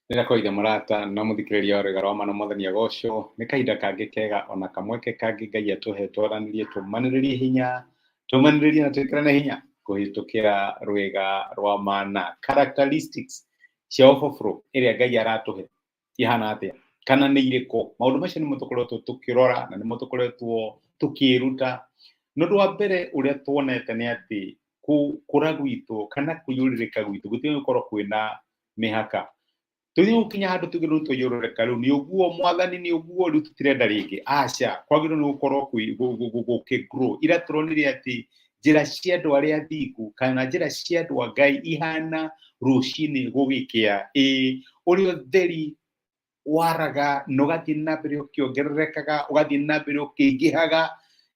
Rĩrĩa kwaithe mũrata na mũthikĩrĩria wa rwĩga rwa mana mwathani agocwo nĩ kahinda kangĩ kega ona kamweke kangĩ Ngai atũhe twaranĩrie tũmanĩrĩrie hinya tũmanĩrĩrie na twĩkĩrane hinya kũhĩtũkĩra rwĩga rwa mana. Characteristics cia overflow ĩrĩa Ngai aratũhe ihana atĩa kana nĩ irĩkũ? Maũndũ macio nĩmo tũkoretwo tũkĩrora na nĩmo tũkoretwo tũkĩĩruta. Nĩ ũndũ wa mbere ũrĩa tuonete nĩ atĩ kũra gwitũ kana kũiyũrĩrĩka gwitũ gũtigĩrĩirwo gũkorwo kwĩna mĩhaka. Tũthiĩ gũkinya handũ tuge rĩu twaiyũrũrĩka, rĩu nĩ ũguo mwathani, nĩ ũguo rĩu tũtirenda rĩngĩ. Aca, kwagĩrĩirwo nĩ gũkorwo gũkĩ grow. Ira tũronire atĩ njĩra cia andũ arĩa athingu kana njĩra cia andũ a Ngai ihana rũcinĩ gũgĩkĩa, ĩĩ ũrĩa ũtheri waraga na ũgathiĩ na mbere ũkĩongererekaga, ũgathiĩ na mbere ũkĩingĩhaga,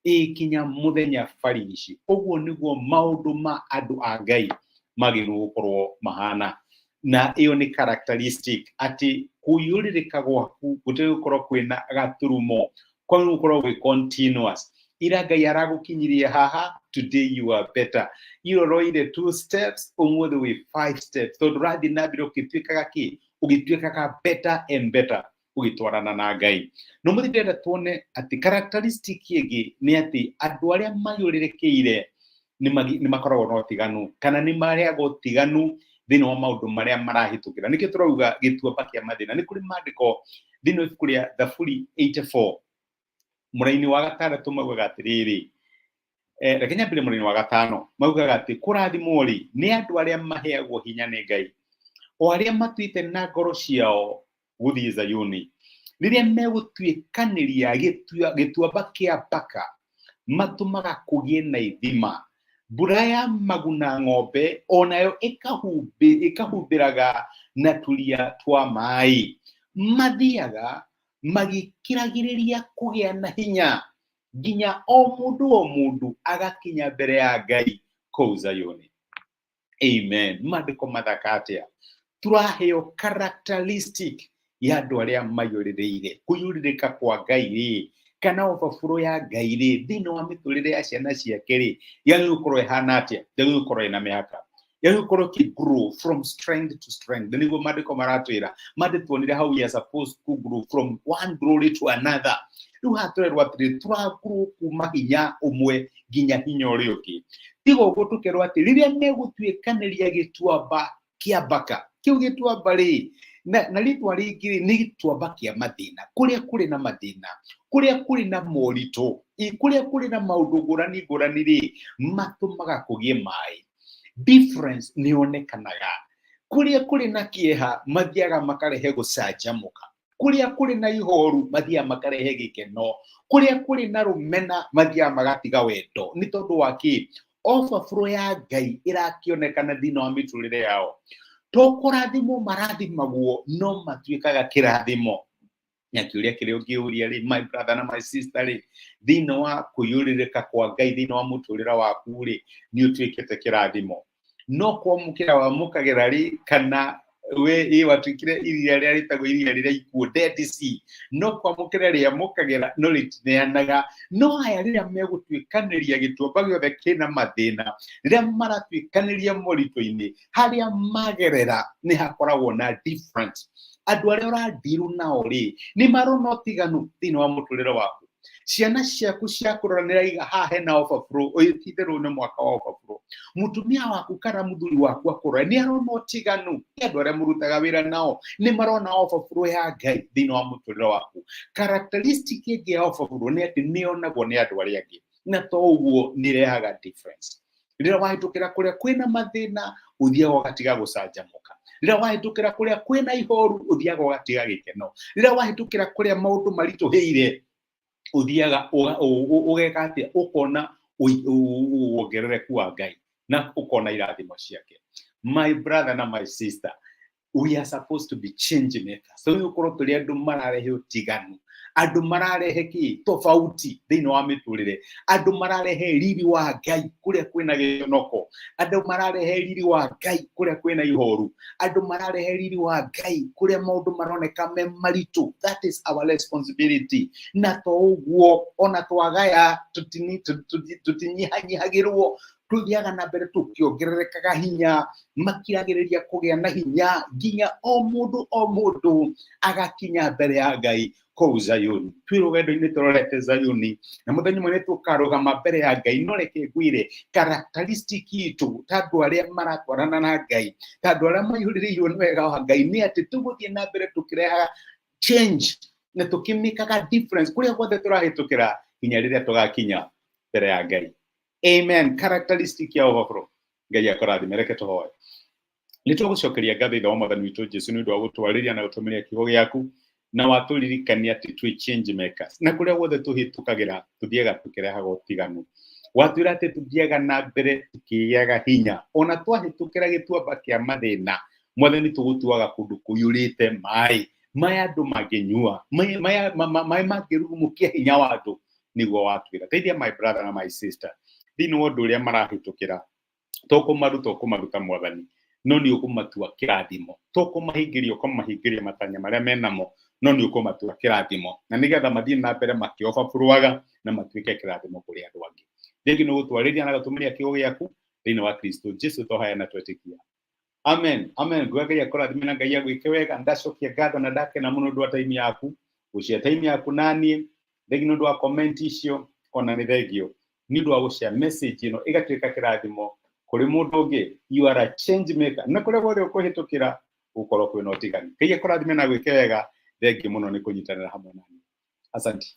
ĩĩ kinya mũthenya barigici. Ũguo nĩguo maũndũ ma andũ a Ngai magĩrĩirwo gũkorwo mahana. Na ĩyo nĩ characteristic atĩ kũiyũrĩrĩka gwaku gũtirĩ gũkorwo kwĩna gaturumo, kwagĩrĩirwo gũkorwo gwĩ continuous. Ira Ngai aragũkinyirie haha, today you are better. Ira ũroire 2 steps, ũmũthĩ wĩ 5 steps, tondũ ũrathiĩ na mbere ũgĩtuĩkaga kĩ? Ũgĩtuĩkaga better and better ũgĩtwarana na Ngai. No mũthĩ ndĩrenda tuone atĩ characteristic ĩngĩ nĩ atĩ andũ arĩa mayũrĩrĩkĩire nĩ makoragwo na ũtiganu kana nĩ marehaga ũtiganu thĩinĩ wa maũndũ marĩa marahĩtũkĩra. Nĩkĩo tũrauga gĩtuamba kĩa mathĩna. Nĩ kũrĩ maandĩko thĩinĩ wa ibuku rĩa Thaburi 84 mũraini wa gatandatũ maugaga atĩrĩrĩ, reke nyambĩrĩrie mũraini wa gatano, maugaga atĩ kũrathimwo rĩ nĩ andũ arĩa maheagwo hinya nĩ Ngai, o arĩa matuĩte na ngoro ciao gũthiĩ Zayuni. Rĩrĩa megũtuĩkanĩria gĩtuamba kĩa Baka, matũmaga kũgĩe na ithima. Mbura ya maguna ng'ombe onayo ĩkahumbĩraga na tũria twa maĩ. Mathiaga magĩkĩragĩrĩria kũgĩa na hinya nginya o mũndũ o mũndũ agakinya mbere ya Ngai kũu Zayuni. Amen. Maandĩko mathaka atĩa? Tũraheo characteristic ya andũ arĩa maiyũrĩrĩire kũiyũrĩrĩka kwa Ngai rĩ, kana overflow ya Ngai rĩ, thĩinĩ wa mĩtũrĩre ya ciana ciake rĩ, yagĩrĩirwo gũkorwo ĩhana atĩa? Yagĩrĩirwo gũkorwo ĩna mĩhaka, yagĩrĩirwo gũkorwo ĩkĩ grow from strength to strength. Nĩguo maandĩko maratwĩra. Mandĩ tuonire how we are supposed to grow from one glory to another. Rĩu haha tũrerwo atĩrĩ, tũra grow kuma hinya ũmwe nginya hinya ũrĩa ũngĩ. Tiga ũguo tũkerwo atĩ rĩrĩa megũtuĩkanĩria gĩtuamba kĩa Baka, kĩu gĩtuamba rĩ, na rĩtwa rĩngĩ rĩ, nĩ gĩtuamba kĩa mathĩna, kũrĩa kũrĩ na mathĩna, kũrĩa kũrĩ na moritũ, kũrĩa kũrĩ na maũndũ ngũrani ngũrani rĩ, matũmaga kũgĩe maĩ. Difference nĩ yonekanaga. Kũrĩa kũrĩ na kĩeha mathiaga makarehe gũcanjamũka, kũrĩa kũrĩ na ihoru mathiaga makarehe gĩkeno, kũrĩa kũrĩ na rũmena mathiaga magatiga wendo. Nĩ tondũ wa kĩ? Overflow ya Ngai ĩrakĩonekana thĩinĩ wa mĩtũrĩre yao. To kũrathimwo marathimagwo, no matuĩkaga kĩrathimo. Na kĩũria kĩrĩa ũngĩũria rĩ, my brother na my sister rĩ, thĩinĩ wa kũiyũrĩrĩka kwa Ngai thĩinĩ wa mũtũrĩre waku rĩ, nĩ ũtuĩkĩte kĩrathimo? No kwamũkĩra wamũkagĩra rĩ, kana we ĩ watuĩkire iria rĩrĩa rĩtagwo iria rĩrĩa ikuũ, Dead Sea, no kwamũkĩra rĩamũkagĩra no rĩtineanaga. No aya rĩrĩa megũtuĩkanĩria gĩtuamba gĩothe kĩna mathĩna, rĩrĩa maratuĩkanĩria moritũ-inĩ, harĩa magerera nĩ hakoragwo na difference. Andũ arĩa ũrandiru nao rĩ, nĩ marona ũtiganu thĩinĩ wa mũtũrĩre waku. Ciana ciaku cia kũrora nĩ raiga haha hena overflow, ũyũ ti itherũ nĩ mwaka wa overflow. Mũtumia waku kana mũthuri waku akũrora nĩ arona ũtiganu. Nĩ andũ arĩa mũrutaga wĩra nao nĩ marona overflow ya Ngai thĩinĩ wa mũtũrĩre waku. Characteristic ĩngĩ ya overflow nĩ atĩ nĩ yonagwo nĩ andũ arĩa angĩ, na to ũguo nĩ ĩrehaga difference. Rĩrĩa wahĩtũkĩra kũrĩa kwĩna mathĩna, ũthiaga ũgatiga gũcanjamũka. Rĩrĩa wahĩtũkĩra kũrĩa kwĩna ihoru, ũthiaga ũgatiga gĩkeno. Rĩrĩa wahĩtũkĩra kũrĩa maũndũ maritũhĩire, ũthiaga ũgeka atĩa? Ũkona wongerereku wa Ngai na ũkona irathimo ciake. My brother na my sister, we are supposed to be change makers. So gũkorwo tũrĩ andũ mararehe ũtiganu, andũ mararehe kĩ tofauti thĩinĩ wa mĩtũrĩre, andũ mararehe riri wa Ngai kũrĩa kwĩna gĩconoko, andũ mararehe riri wa Ngai kũrĩa kwĩna ihoru, andũ mararehe riri wa Ngai kũrĩa maũndũ maroneka me maritũ. That is our responsibility. Na to ũguo, ona twagaya tũtinyihanyihagĩrwo. Tũthiaga na mbere tũkĩongererekaga hinya, makiragĩrĩria kũgĩa na hinya nginya o mũndũ o mũndũ agakinya mbere ya Ngai kũu Zayuni. Twĩ rũgendo-inĩ tũrorete Zayuni, na mũthenya ũmwe nĩ tũkarũgama mbere ya Ngai. No reke ngwĩre, characteristic itũ ta andũ arĩa maratwarana na Ngai, ta andũ arĩa maihũrĩrĩirwo nĩ wega wa Ngai, nĩ atĩ tũgũthiĩ na mbere tũkĩrehaga change na tũkĩmĩkaga difference kũrĩa guothe tũrahĩtũkĩra nginya rĩrĩa tũgakinya mbere ya Ngai. Amen. Characteristic ya overflow. Ngai akũrathime. Reke tũhoe. Nĩ tũgũcokeria ngatho Ithe wa Mwathani witũ Jesu nĩ ũndũ wa gũtwarĩria na gũtũmĩria kiugo gĩaku, na watũririkania atĩ twĩ change makers, na kũrĩa guothe tũhĩtũkagĩra tũthiaga tũkĩrehaga ũtiganu. Watwĩra atĩ tũthiaga na mbere tũkĩgĩaga hinya ona twahĩtũkĩra gĩtuamba kĩa mathĩna. Mwathani, tũgũtuaga kũndũ kũiyũrĩte maĩ, maĩ andũ mangĩnyua, maĩ mangĩrurumũkia hinya wa andũ, nĩguo watwĩra. Teithia my brother na my sister thĩinĩ wa ũndũ ũrĩa marahĩtũkĩra. To kũmaruta ũkũmaruta, Mwathani, no nĩ ũkũmatua kĩrathimo. To kũmahingĩria ũkũmahingĩria matanya marĩa menamo, no nĩ ũkũmatua kĩrathimo, na nĩgetha mathiĩ na mbere makĩobaburwaga na matuĩke kĩrathimo kũrĩ andũ angĩ. Rĩngĩ nĩ ũgũtwarĩria na gũtũmĩria kiugo gĩaku thĩinĩ wa Kristo Jesu tũhaya na twetĩkia. Amen, amen. Nguga Ngai akũrathime na Ngai agwĩke wega. Ndacokia ngatho na ndakena mũno ũndũ wa time yaku, gũcia time yaku naniĩ. Thengi nĩ ũndũ wa comment icio, ona nĩ thengio nĩ ũndũ wa gũshare message ĩno ĩgatuĩka kĩrathimo kũrĩ mũndũ ũngĩ. You are a change maker, na kũrĩa guothe ũkũhĩtũkĩra gũkorwo kwĩna ũtiganu. Ngai akũrathime na gwĩke wega. Thengi mũno nĩ kũnyitanĩra hamwe nani. Asante.